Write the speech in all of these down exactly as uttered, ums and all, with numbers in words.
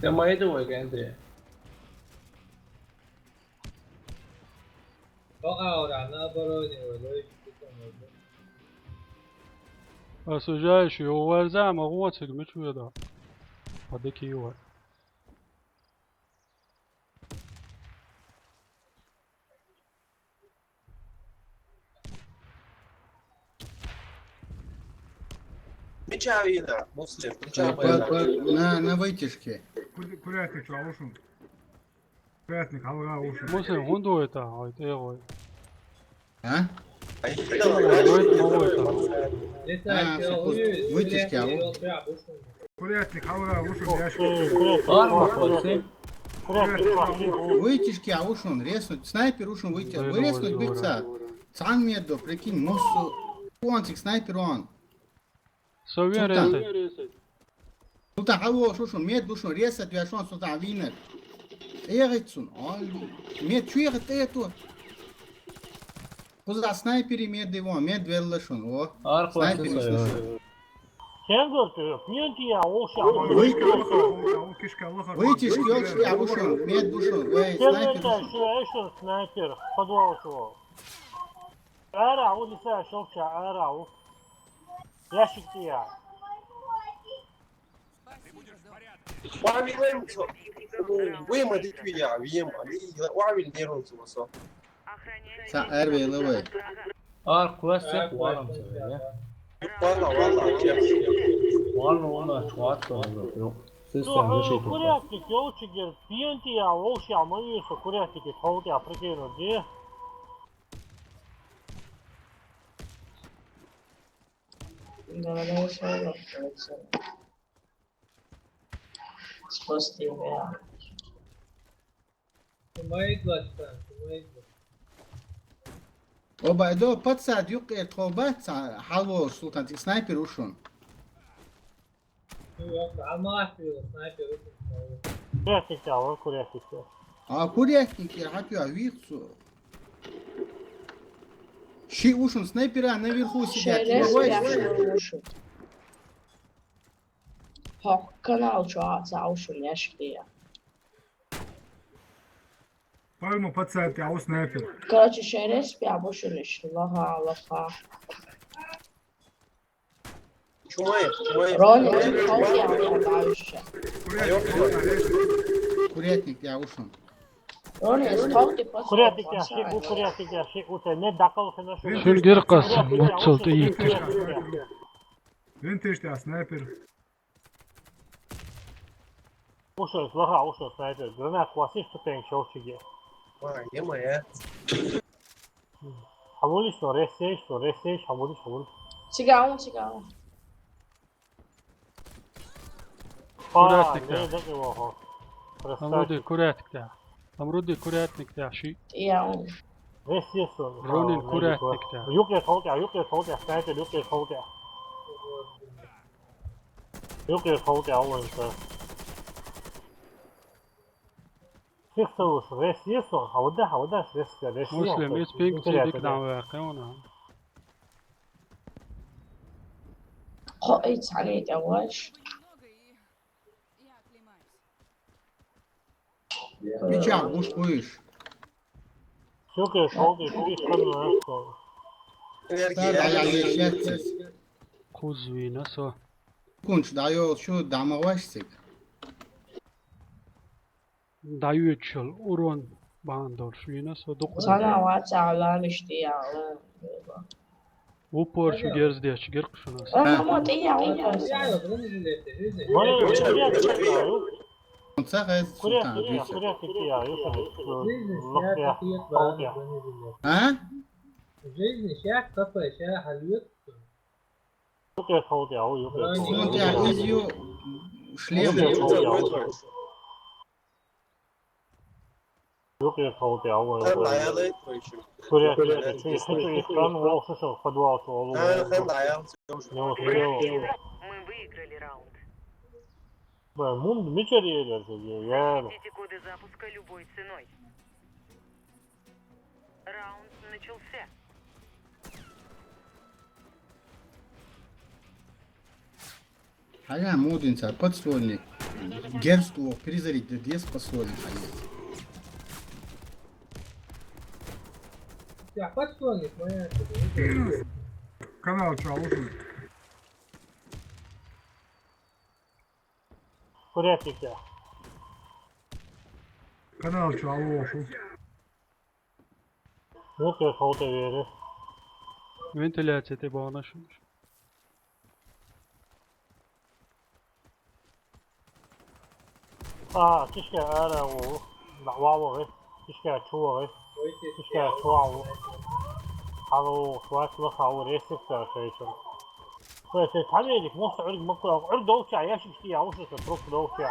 Te ma idu vai, Gentry. Baka ora na baro ni vai, loi, tu to mo. Осуждающий, уважаемый, вот, сегодня чё я да. А дыки его. Меча вида, Муслим, меча Э, по- вида. по- На, на вытяжке. Куди-, курятник чё, алушун? Курятник, алга алушун. Муслим, гунду это, ой, ты его. А? Ой, ой, ой, это. А, всё, пусть вытяжки, а вот. Курятник, алга алушун, ящик. Арма, Курятник, алушун. Вытяжки, а ушун, резнуть. Снайпер ушун выйти. Вы резнуть бирца. Цан медо, прикинь, муссу. Куанцик снайпер он. Совен Султан. Резать. Султан, хавол шушун, мед душун, резать вяшон, Султан, винер. Эгыцун, ой, мед чуегы тету. Куза снайпери мед его, мед веллашун, о. Архуан снайпер сусай, снайпер. Сен гөртү, пьянки я, ол ша. Вытяжки, ол кишка, ол ха. Вытяжки, ол ша, ушун, мед душун, ой, снайпер ушун. Шу, эшун снайпер, подвал шо. Ара, ол иса шопча, ара, ол. Ящик тия. Уавил эм цо. Ну, вема диквия, вема. Уавил нервничал со. Са эр вела вай. Ар квест валам цо, я. Вала, вала, честно. Вала, вала, чуат, вала. Сестер, ну, не шейте. Курятник, ёлчигер, пьянки я, ол ша, мы ещё курятники, холод я, прикинь, где? Давай, давай, давай, давай, давай. Спасти меня. Тумайд ласта, тумайд ласта. Оба, эдо пацад юкъ э тхо бац, хавол Султан, ти снайпер ушун. Курятник, а, курятник. А, курятник, я хапю, а вихцу. Ши ушун снайпера наверху сидят. Шерес не бойся. Ушун. Хок канал чё, а, ца ушун яшкия. Пальма пацан, я у снайпер. Короче, шерес пя бушуниш, лага, лага. Чумаев, Чумаев. Ронни, товти, я вообще. Курятник, я ушел. Ронни, товти, просто. Курятник я, ши, у курятник я, ши, у те, не дакал се нашо. Шунгер къас, муццалта йикъир. Винтиш тя снайпер. Ушо, слаха, ушо, снайпер. Гранат классиш тупен чёлчиге. Ой, е-мое. Хавулиш, но, ресейш, но, ресейш, хавулиш, хавулиш. Чигаун, чигаун. А, Курятник, не, да. да, не, ого. Амруди Красавчик. курятник тя. Амруди курятник тя, ши. Я он. Ресейш, но. Ронин А, курятник не, тя. Юкъер халтя, юкъер халтя, снайпер, юкъер халтя. Юкъер халтя, алонка. Сихталус, ресейш, но, хавда, хавда, ресейш, ресейш. Муслим, из пинг ци дик дам вакъи вона. Хо, эй, цале, я ваш. Мича, уж хуиш. Юкъер халтя, юкъер халтя. Сар, ая, ешет. Кузвина со. Кунч, да, ё, шу, дама, вашсик. Даючул урон бандор шуина со дукъ. Сана ва цалам ишти, я. Упор шу герз деш, гер къушуна со. Ама ма ти, я, я. Мане, курятник я, ю. Онца гез Курятник султан, я, дюйсе. Курятник я, ю. Жизнь Лохъя, снять, ответ халтя. А? Жизнь сейчас, капа, сейчас, хальёт. Юкъер халтя, ю, юкъер халтя. Сунтя, изю, шлем. Юкъер халтя, ю. Юкъер халтя, ю. Хан даял ай, короче. Курятник, хочу, хочу, и стран, о, слушай, подвал, о, А, хан даял. Не успел. Мы выиграли раунд. Бля, мун, мичер елер, я. Найдите коды запуска любой ценой. Раунд начался. Хая, мудин цар, подствольник. Герз, о, перезарядить, да, герз подствольник, хая. Я подствольник, моя. Канал чё, а вот он. Курятник я. Канал чё, а вот он. Юкъер халтя вери. Вентиляция те бана шу. А, кишка ара, о, да, ва, ва, э. Кишка чува, э. Кишка чува, о. Ало, хватла, хау, ресик, да, шейчо. Кое се тамедик, мохта ург макуа, ург долча, яшик шти, я, уши, труп долча.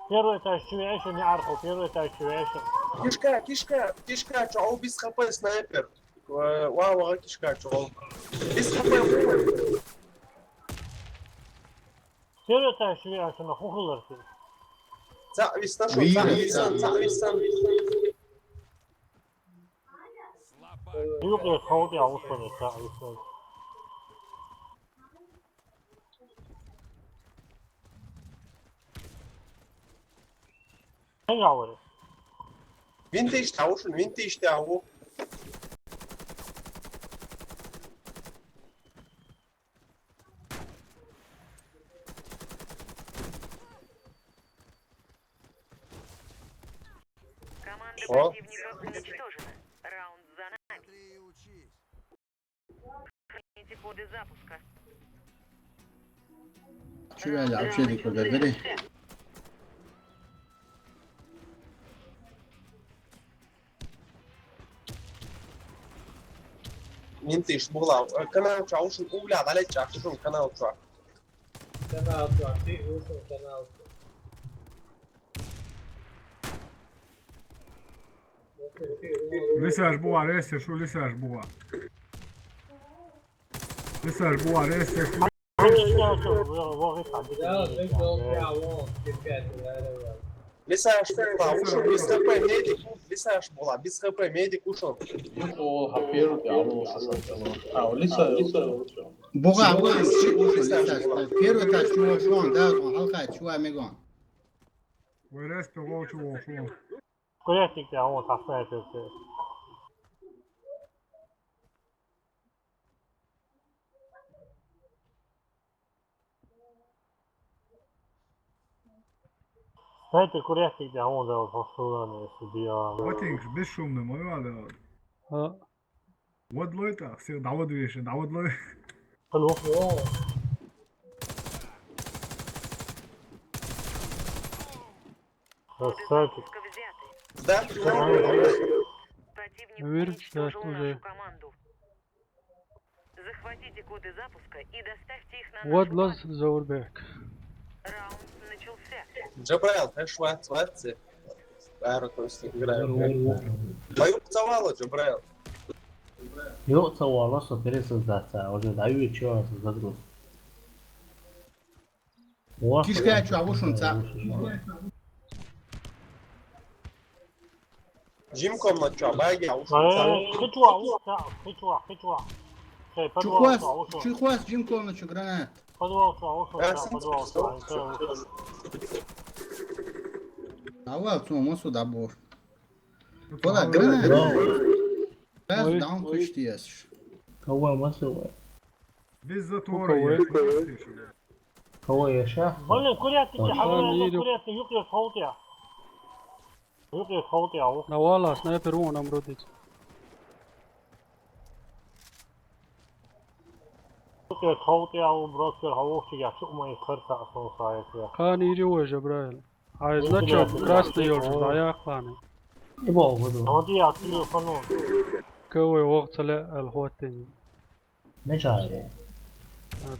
Первый этаж чувеша, не арху, первый этаж чувеша. Кишка, кишка, кишка, чё, о, без ХП снайпер. Э, ва, ва, кишка, чё. Без ХП. Первый этаж чувеша, на хухуларки. Ца виста шо, ца виста, ца виста. Юкъер халтя, ю, ушо, ца виста. Не говори. Винтиш тя, ушун, винтиш тя, у. Команда О. Противника уничтожена. Раунд за нами. Сохраните коды запуска. Чува, я, вообще не куда, бери. Винтиш була. Э, канал чё, ушун, увля, дале чё, ушун канал чё. Канал чё, ты вышел канал чё. Лисаш буа, ресир шу, лисаш буа. Лисаш буа, ресир шу. Да, ты гол, я вон, опять, да, да, да. Лисаш була, ушун, без ХП медик, лисаш була, без ХП медик, ушун. О, хапир, я вон, шо, шо, шо. А, лиса, лиса. Буга, буга, лисаш, первый этаж чува шон, да, он халка чува мегон. Вайрес то волчу волчу. Курятник я, о, так снайпер. Сайта курехтик дя вон дал фасулан сидиа. Ватинг бешумный мой вале. А. Вадлой та, все, да, вадлуй ещё, да, вадлуй. Алло. Красавчик. Да, Противник уничтожил нашу команду. Захватите коды запуска и доставьте их на нашу базу. Вадлаз Заурбек. Раунд начался. Джабраил, ты шват, сватцы. Пару то есть играю. Даю цавала, Джабраил. Ё, цавала, что пересоздаться, а уже даю и чё, загруз. Кишка чё, а вошён ца. Джим комнат чё, баги, а вошён ца. Хычуа, хычуа, хычуа. Чухвас, чухвас, Джим комнат чё, гранат. Подвал чё, а вошён ца, подвал чё. А вот, ну, мы сюда бор. Пола, гранат. Раз даун кыштиясш. Кого масова? Без затвора. Кого яша? Блин, курятники, хаврана, курятники, юкъя холтя. Юкъя холтя, ух. На вала, снайпер вон нам родит. Юкъя холтя, у брокер, хавухчи, я чума и харта, а сон саетя. Кан ири уже, Джабраил. Ай, значок красный ёлча, да, я хланы. И бо, буду. А вот я телефону. Кого вохцале алхотин. Не чай.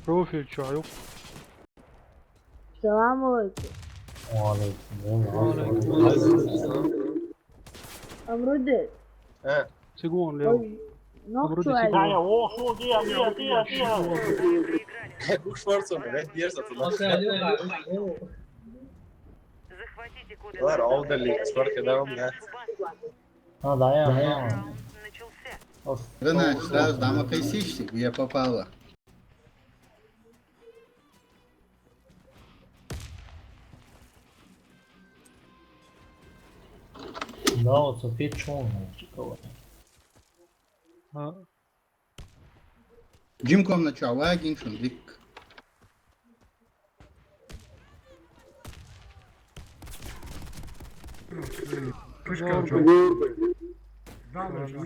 Профиль чё, аюк? Салам алейкум. Ва алейкум. Амруды. Э. Сигун, Лео. Ой, ну, Амруды, чё, сигун. Ай, о, фу, диа, диа, диа, диа. Куш форсом, блядь, держится. Захватите коды. Ладно, а удали, сколько даун, да? А, да, я, да. Раунд начался. Рынок сразу, дама, присесть, я попала. Да, вот опять чё он, типа, вот. А. Джим комнат чё, вагин шундик. Пышка чё. Да, ну, чё.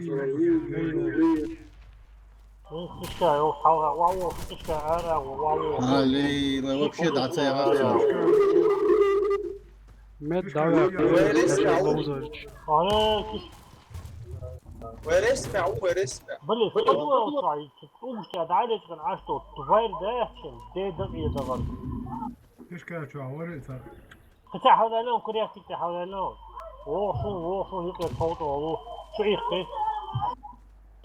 Ой, пышка, ё, хава, ва, ва, пышка, ара, ва, ва. Али, ла вообще да, це вообще. Мед давай. Ара, киш. Вереска, у, вереска. Блин, что было, что, и тут, у, что, да, или что, а что, тварь, да, чем, где, да, где, да, ладно. Пышка чё, а варится? Хотя, хавдалон, куряхтик, хавдалон. О, фу, о, фу, юкъе фото, о, чё их ты?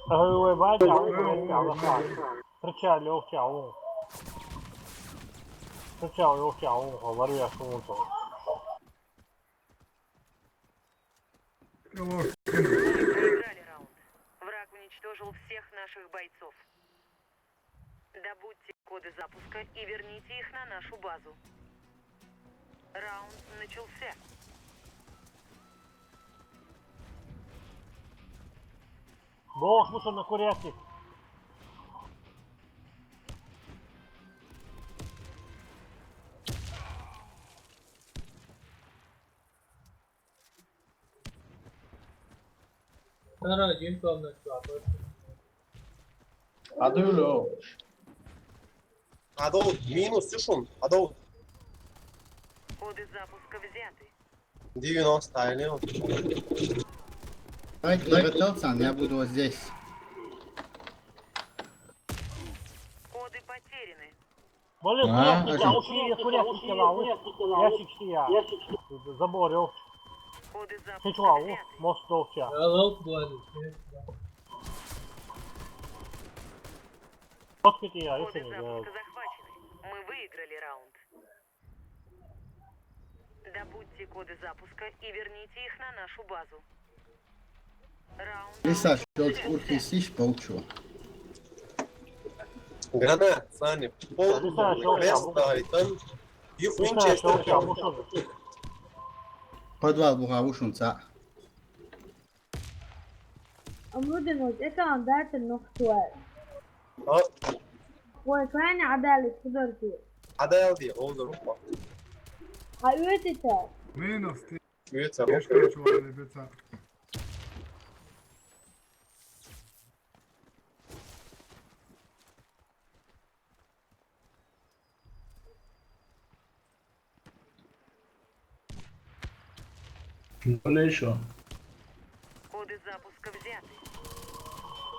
Ага, вы бача, а вы куряхтик, а вы хай. Прича, лёгча, о. Прича, лёгча, о, говорю я, что он то. Алло. Мы проиграли раунд. Враг уничтожил всех наших бойцов. Добудьте коды запуска и верните их на нашу базу. Раунд начался. Бог, слушай, на курятник. Ара, Джим комнат чё, а то. Адуло. Адул, минус, слышал? Адул. Коды запуска взяты. Девяносто, алло. Давайте, не готовьте, я буду вот здесь. Коды потеряны. Блин, а, курятник, а, очень, курятник, ящик сия. Заборил. Коды запуска взяты. Мост долча. Коды запуска захвачены. Мы выиграли раунд. Добудьте коды запуска и верните их на нашу базу. Лиса, щелчку, хисиш, полчу. Гранат, Саня, пол, крест, да, и там. Юф, Винчестер. Подвал буга ушунца. Амрудин, вот это он дает ногтуар. А? Ой, Каня, Адали, куда ты? Адали, он за руку. А это? Минус, ти. Швеция, Ешка, чувак, ребята. Более еще. Коды запуска взяты.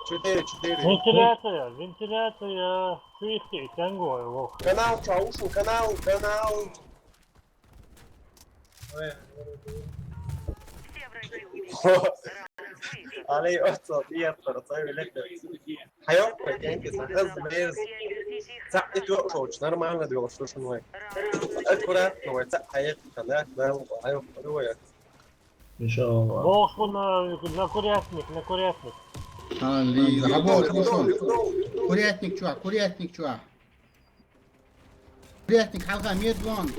Четыре, четыре. Вентиляция, вентиляция, сыхи, тянгуэ, лох. Канал, чё, ушел, канал, канал. Все враги убиты. Раунд выигран. Али, отцо, нет, отцо, великий. Хайок, пойдемте, сахаз, мейс. Сахи, ты, нормально, две, слушай, мой. Аккуратно, ой, сахи, хайок, да, да, хайок, давай. Иншаллах. Лох на, на курятник, на курятник. Али, работа, ушун. Курятник, чувак, курятник, чувак. Курятник, халха, медвон.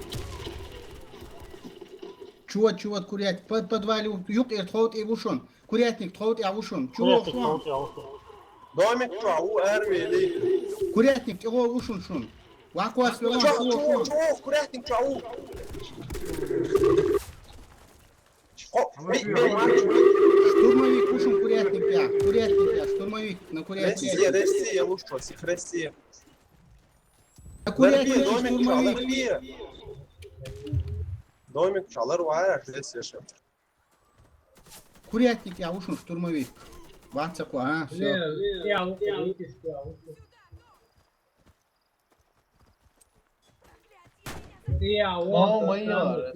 Чувак, чувак, курятник. Под, подвале юк, юк, эрт, ховт, и ушун. Курятник, ховт, и ушун. Чувак, Курятник, ушун. курятник, курятник. Домик, чё, у Эрвили. Курятник, его ушун, шун. Вакуас, велон, Чё, шун, чё, шун. чё, курятник, чё, у. Хо, бей, бей, Штурмовик, ушун, курятник, я. Курятник, я, штурмовик, на курятник. Россия, Россия, лучше, всех Россия. На курятник, Норби, домик, чё, штурмовик. Норби. Домик, чё, алар вара, здесь ещё. Курятник, я, ушун, штурмовик. Ватсакуа, а, все. О, моя.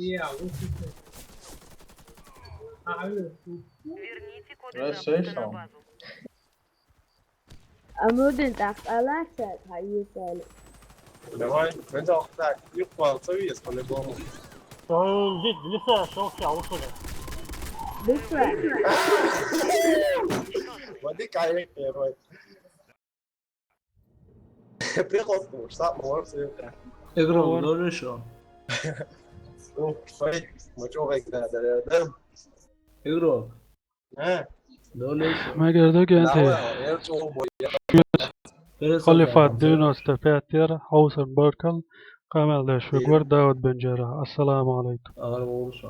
Верните коды Хорошо, запуска на шо? Базу. А мы один так, а лаца, а если Давай, мы так, так, и палца вес, по-любому. Лиса, шел, все, ушли. Быстро. Воды, конечно, первый. Приход, что, может, это. Игрок, доле шо? Ну, стой, мы чё, как, да, да, да. Игрок, А, доле шо? Megerda давай, Gente, я чё, бой. Перес Халифат алган. девяносто пять, Оусон Баркал, Камал Дашвигвар, Давуд Бенжара. Ассаламу алейкум. Агар болуша.